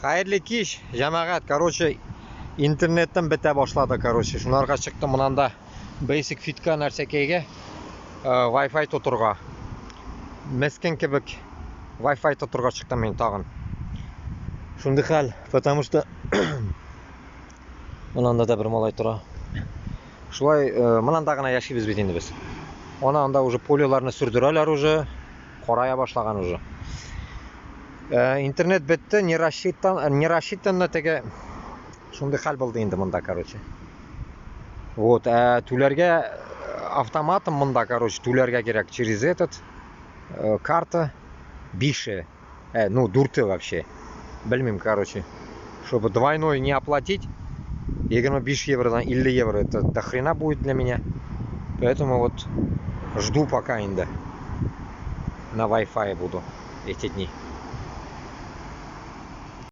Хәерле кич, җәмәгать. Короче, интернеттан бетә башлады, короче. Шунарга чыктым моннан да Basic Fitка нәрсәкәйгә Wi-Fi тотырга. Мескен кебек Wi-Fi тотырга чыктым мин тагын. Шундый хәл, потому что монанда да бер малай тора. Шулай, монанда гына яшибез бит инде без. Ана анда уже полеларны сөрдерәләр уже, карая башлаган уже. Интернет бетте, не рассчитан, не рассчитанно теге шундый хәл булды инде монда, короче. Вот, ә түләргә автоматом монда, короче, түләргә кирәк через этот карта бише, ну, дүрте вообще. Белмим, короче. Чтобы двойной не оплатить, 25 евродан 50 евро, это до хрена будет для меня. Поэтому вот жду пока инде. На Wi-Fi буду эти дни.